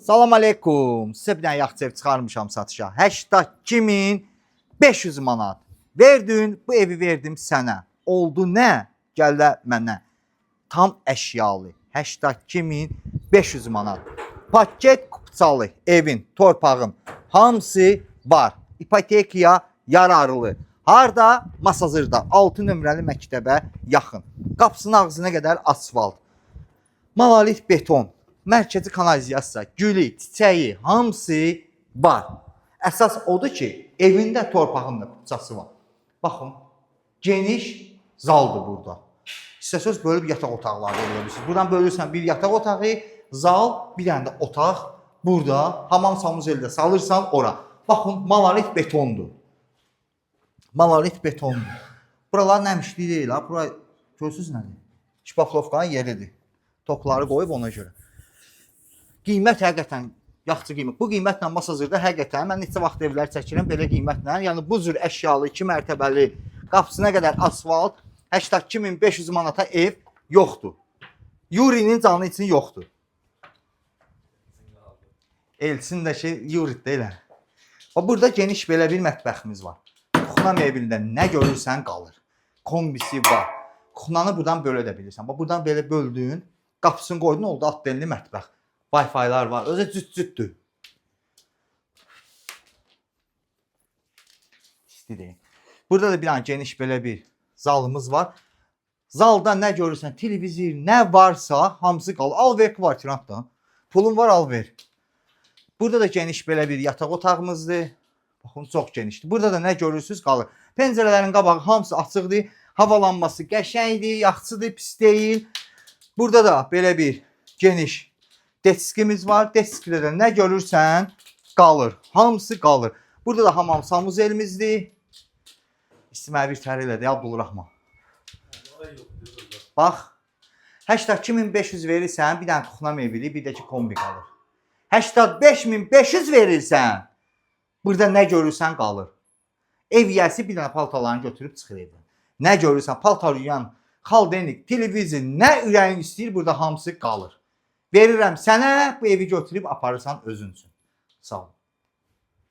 Salam aleykum. Sizə bir dənə yaxşı ev çıxarmışam satışa. 82.500 manat. Verdin, bu evi verdim sənə. Oldu nə? Gəl də mənə. Tam əşyalı. 82.500 manat. Paket kupçalı evin, torpağın hamısı var. İpotekaya yararlı. Harda? Masazırda. 6 nömrəli məktəbə yaxın. Qapısının ağzına qədər asfalt. Monolit beton, mərkəzi kanalizasiya, gülü, çiçəyi hamısı var. Əsas odur ki, evində torpağın da kupçası var. Baxın, geniş zaldır burada. İstəsəz bölüb yataq otaqları da eləyə bilirsiniz. Buradan bölürsən bir yataq otağı, zal, bir dənə də otaq burada. Hamam sanuzel də salırsan ora. Baxın, monolit betondur. Monolit betondur. Buralar nəmişlik deyil ha. Bura görürsüz nədir? Şpaflovkanın yeridir. Tokları qoyub ona görə. Qiymət həqiqətən yaxşı qiymət. Bu qiymətlə Masazırda həqiqətən mən neçə vaxt evlər çəkirəm belə qiymətlə. Yəni bu cür əşyalı 2 mərtəbəli qapısına qədər asfalt 82.500 manata ev yoxdur. Yurinin canı üçün yoxdur. Elçin də ki Yuri də elə. Bax burada geniş belə bir mətbəximiz var. Kuxuna mebelində nə görürsən qalır. Kombisi var. Kuxunanı buradan bölə də bilirsən. Bax buradan belə böldün, qapısını qoydun, oldu atdelli mətbəx. Wi-Fi-lar var. Özü cüt-cütdür. İsti deyil. Burada da bir dənə geniş belə bir zalımız var. Zalda nə görürsən, televizor, nə varsa hamısı qalır. Al ver kvartirantdan. Pulun var, al ver. Burada da geniş belə bir yataq otağımızdır. Baxın çox genişdir. Burada da nə görürsüz qalır. Pəncərələrin qabağı hamısı açıqdır. Havalanması qəşəngdir, yaxşıdır, pis deyil. Burada da belə bir geniş deskimiz var. Deskdə də nə görürsən qalır. Hamısı qalır. Burada da hamam sanuzelimizdir. İstiməli bir tər elədi Abdulrahman. Bax. 82.500 verirsən, bir dənə kuxuna mebeli, bir də ki kombi qalır. 85.500 verirsən, burada nə görürsən qalır. Ev yiyəsi bir dənə paltarlarını götürüb çıxır evdən. Nə görürsən, paltar yuyan, xaldenik, televizor, nə ürəyin istəyir, burada hamısı qalır. Verirəm sənə, bu evi götürüb aparırsan özün üçün. Sağ ol.